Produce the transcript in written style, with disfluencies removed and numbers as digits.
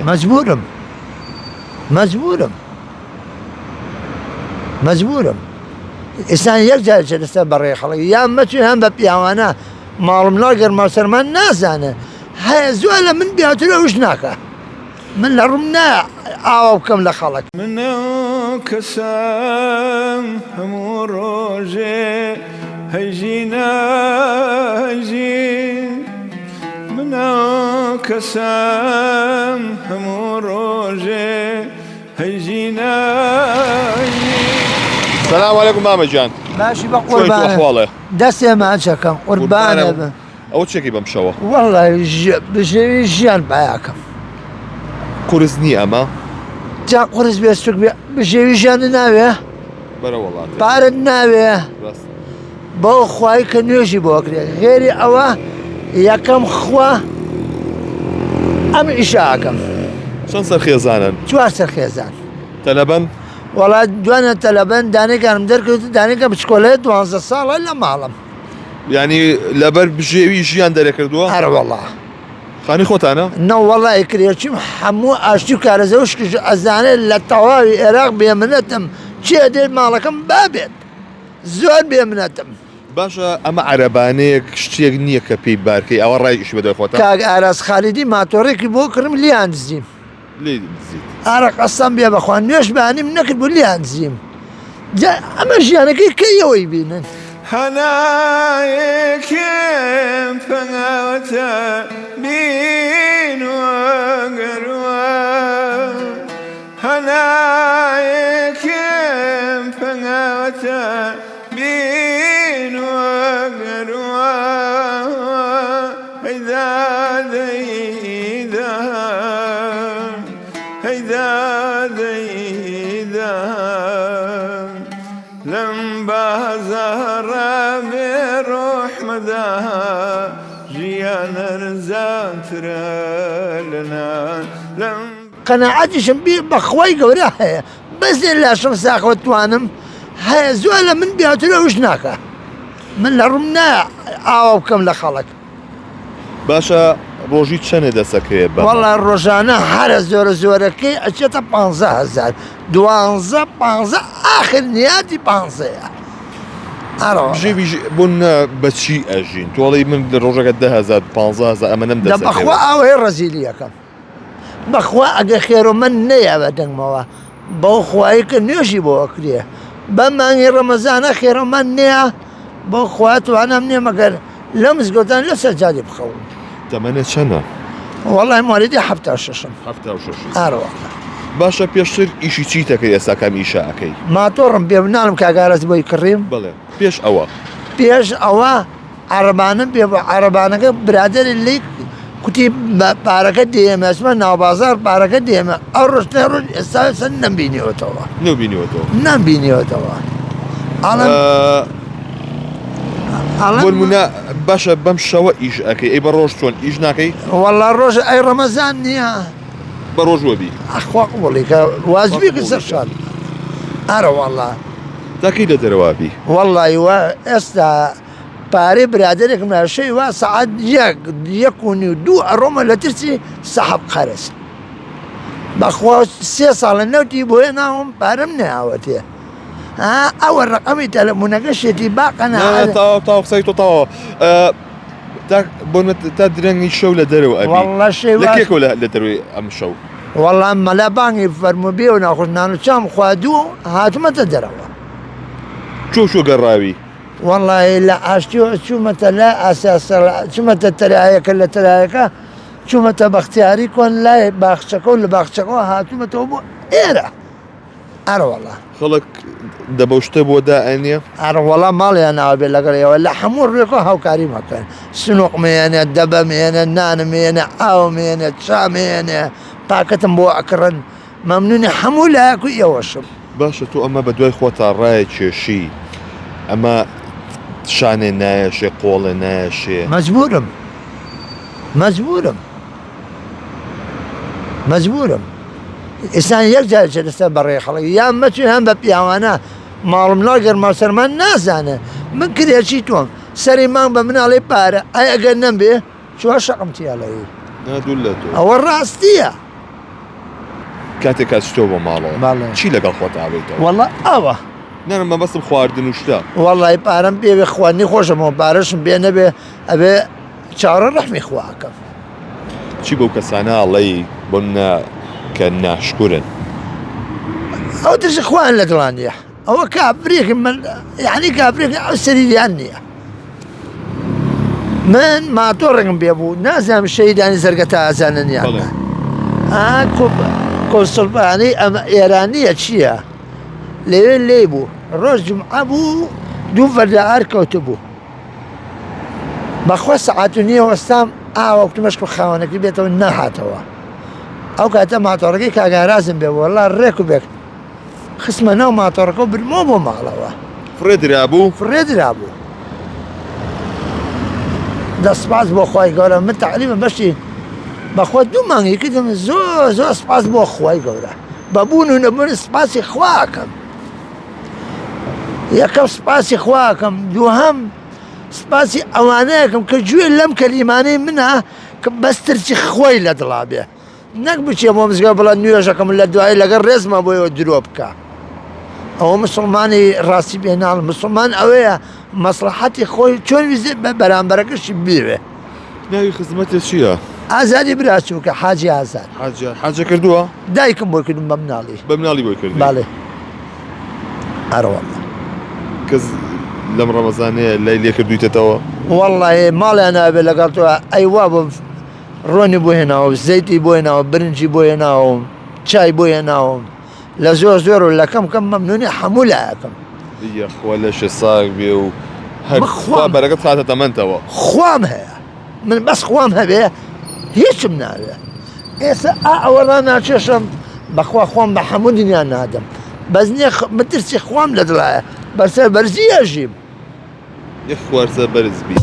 مەجبورم مەجبورم مەجبورم ئێستا یەک جار چێ لەسەر بەڕێ خەڵک یان مەچێ هەم بە پیاوانە ماڵم ناڵ گەرما سەرمان نازانێ هەیە زۆر لە من بیاتر ئەوش ناکە من لە ڕوم نا ئاوا بکەم لە خەڵک. من ئەو کەسەم هەموو ڕۆژێ هەیژی نایژی من ئەو کەسەم هەموو ڕۆژێ هەیژی نایژی. سلام علیکم مامە گیان. باشی بە قوربانت دەستێ ماچەکەم قوربانت بم. ئەوە چێکی بەم شەوە؟ وەڵا بژێوی ژیان پایاکەم. قورس نییە ئەمە؟ جا قورس بێ سوک بێ بژێوی ژیانت ناوێ؟ بەرە وەڵات. پارەت ناوێ؟ بەو خوای کە نوێژی بۆ کرێ غێری ئەوە یەکەم خوا ئەم ئیشە ئەکەم. چەند سەر خێزانن؟ چوار سەر خێزان. تەلەبەن؟ وەڵا دوانە تەلەبەن دانێکانم دەرکرد دانێکە بچکۆلەیە دوانزە ساڵە لە ماڵم. یانی لەبەر بژێوی ژیان دەرێ کردووە؟ ئەرەوەڵا. خانی خۆتانە؟ نەوەڵا کرێچیم هەموو ئاشتی و کارەزەوشکیش ئەزانێت لە تەواوی عێراق بێمنەتم کێ دێت ماڵەکەم با بێت زۆر بێمنەتم. باشە ئەمە عەرەبانەیەک شتێک نییە کە پێی بارکەی ئەوە ڕای ئیشی بەدوای خۆتە؟ کاک ئاراس خالیدی ماتۆڕێکی بۆ کڕیم لیان دزیم. لێی دزیت؟ ئارە قەسەم بێ بەخوا نوێژ بەیانیم نەکرد بوو لیان دزیم. جا ئەمە ژیانەکەی کەی ئەوەی بینن؟ هەنایەکم پەناوەتە بین و گەروە هەنایەکم پەناوەتە بین و گەروە هەی داد هەی داد هەی داد هەی داد لەم بازاڕە بێ ڕۆحمەدا ژیان ئەرزانترە لە نان لەم. قەناعەتیشم بی بەخوای گەورە هەیە بەس لێ لاشم ساخەوە توانم هەیە زۆر لە من بیاتر ئەوش ناکە من لە ڕوم نا ئاوا بکەم لە خەڵک. باشە ڕۆژی چەنێ دەسەکەوێ بەمە؟ وەڵا ڕۆژانە هەرە زۆرە زۆرەکەی ئەچێتە 15 هەزار دوانزە پانزە ئاخر نیاتی پانزەیە. ئەرەوە. بژێوی بۆ نە بەچی ئەژین تۆڵی من لە ڕۆژەکە 10 هەزار 15 هەزار ئەمە نەم دە بەخوا دەسەکەوێ. ئاوەیە ڕەزیلیەکەم بەخوا ئەگە خێرۆ من نەیە بە دەنگمەوە بەو خوایە کە نوێژی بۆ ئەکرێ بە مانگی ڕەمەزانە خێرۆمان نییە بۆ خوا توانام نییە مەگەر لە مزگەوتان لەسەر جادی بخەوم. تەمەنت چەنە؟ وەڵای موالیدی 76م. 76ی. ئارە وەڵا. باشە پێشتر ئیشی چیت ئەکرد ئێستا کام ئیشە ئەکەی؟ ماتۆڕم پێ بوو ناڵێم کاک ئاراس بۆی کڕیم. بەڵێ پێش ئەوە؟ پێش ئەوە عەرەبانەم پێ بوو عەرەبانەکە برادەری لێی کوتی پارەکە دێمە ئەچمە ناوبازاڕ پارەکە دێمە ئەو ڕۆژ نە ڕۆژ ئێستا ئێستا نەمبینیوەتەوە. نەوبینیوەتەوە؟ نەمبینیوەتەوە. ئەڵێم ئەڵێم بۆ نمونە باشە بەم شەوە ئیش ئەکەی ئەی بە ڕۆژ چۆن ئیش ناکەی؟ وەڵا ڕۆژ ئەی ڕەمەزان نییە. بە ڕۆژ وەبی. ئەخوا قبوڵی کە واجبی کە سەر شان. ئەرە وەڵا. تا کەی لە دەرەوە بی؟ وەڵی وا ئێستا پارەی برادەرێکم لە شەوی وا سەعات یەک یەک و نیو دوو ئەڕۆمە لە ترسی سەحەب قەرز. بەخوا سێ ساڵە نەوتی بۆ هێناوم پارەم نەیاوەتێ. ئەوە ڕقەمی تەلەفونەکەشێتی با قەناعەت. تەواو تەواو قسەی تۆ تەواوە. تا بۆ تا درەنگی شەو لە دەرەوە ئەبی. واللە شەوی لە کێکەوە لە دەرەوەی ئەم شەو؟ وەڵا مەلا بانگی فەرموو بێ و ناخۆش نان و چام خواردوو هاتومەتە دەرەوە. چۆ چۆ گەڕاوی؟ وەڵی لە ئاشتیەوە چوومەتە لای ئاسیا چوومەتە تەرایەکە لە تەرایەکە چوومەتە بەختیاری کۆن لای باخچەکە و لە باخچەکەەوە هاتوومەتەوە بۆ ئێرە. ئەرەوەڵا. خەڵک دەبەو شتە بۆ دائەنێ؟ ئەرەوەڵا ماڵیان ناوە بێ لەگەڵ ئێوە لە هەموو ڕوێکەوە هاوکاریم ئەکەن سنوقم هێنێ دەبەم هێنێ نانم هێنێ ئاوم هێنێ چام هێنێ پاکەتم بۆ ئەکڕن مەمنونی هەموو لایەک و ئێوەشم. باشە تۆ ئەمە بە دوای خۆتا ڕایەکێشی ئەمە شانێ نایەشێ قۆڵێ نایەشێ. مەجبورم مەجبورم. مەجبورم ئێستا یەک جار چێ لەسەر بەڕێ خەڵک یان مەچێ هەم بە پیاوانە ماڵم ناڵ گەرما سەرمان نازانێ من کرێچی تۆم سەری مانگ بە مناڵی پارە ئەی ئەگەر نەمبێ چوار شەقم تیاڵەیە لە تۆ ئەوە ڕاستیە. کاتێک کاچتەوە بۆ ماڵەوە بەڵێ. چی لەگەڵ خۆت ئابیتەوە؟ وەڵا ئەوە نەنە مەبەستم خواردن و شتە. وەڵی پارەم پێ بێ خواردنی خۆشەمەوە پارەشم پێ نەبێ ئەبێ چاوەڕێ ڕەحمی خوا ئەکەم. چی بەو کەسانە ئەڵێی بۆ نمونە کە ناشکورن؟ ئەو ترسی خوایان لە دڵان نییە ئەوە کافرێک من یعنی کافرێک ئەو سەریریان نییە من ماتۆڕێکم پێ بوو نازانم شەهیدانی زەرگەتە ئازانن یان بەڵێ. نا ئا کۆنسوڵخانەی ئەمە ئێرانییە چییە؟ لەوێ لێی بوو ڕۆژ جومعە بوو دوو فەردە ئار کەوتبوو بەخوا سەعات و نییە وەستام ئاوە کوتم ئەشکم خاوەنەکەی بێتەوە نەهاتەوە ئەو کاتە ماتۆڕەکەی کاگارازم بێ وەڵا ڕێک و بێک خستمە ناو ماتۆڕەکە و برمەوە بۆ ماڵەوە فڕێ درابوو؟ فڕێ درابوو دە سپاس بۆ خوای گەورە من تقریبا بەشی بەخوا دوو مانگی کردم زۆر زۆر سپاس بۆ خوای گەورە بە بوون و نەبوون سپاسی خوا ئەکەم یەکەم سپاسی خوا ئەکەم دووهەم سپاسی ئەوانەیەکەم کە گوێ لەم کەلیمانەی منە کە بەس ترسی خۆی لە دڵا بێ نەک بچێ بۆ مزگەوت بڵێ نوێژەکەم لە دوایی لەگەڵ ڕێزما بۆیەوە درۆ بکە ئەوە مسلمانی ڕاستی بێناڵ مسلمان ئەوەیە مەسلحەتی خۆی چۆن ویزێ بە بەرامبەرەکەشی بیوێ ناوی خزمەتت چییە؟ ئازادی برا چووکە حاجی ئازاد. حاجی حاجە کردووە؟ دایکم بۆی کردم بە مناڵی. بە مناڵی بۆی کردی؟ بەڵێ ئەرەوەڵڵا. کەس لەم ڕەمەزانەیە لای لێ کردوویتەتەوە؟ وەڵڵاهی ماڵیان نابێ لەگەڵ تۆ ئەی وا بۆ ڕۆنی بۆ هێناوم زەیتی بۆ هێناوم برنجی بۆ هێناوم چای بۆ هێناوم لە زۆر زۆر و لە کەم کەم مەمنونی هەموو لایەکم. یەخوا لەشت ساغ بێ و هەر خوا بەرەکەت خاتە تەمەنتەوە. خوام هەیە من بەس خوام هەبێ هیچم ناوێ ئێستا ئا ئەوە ڕاناکێشم بەخوا خۆم بە هەموو دنیا نادەم بەس نییە مترسی خوام لە دڵایە بەسەر بەرزی ئەژیم. یەخوا سەر بەرز بی.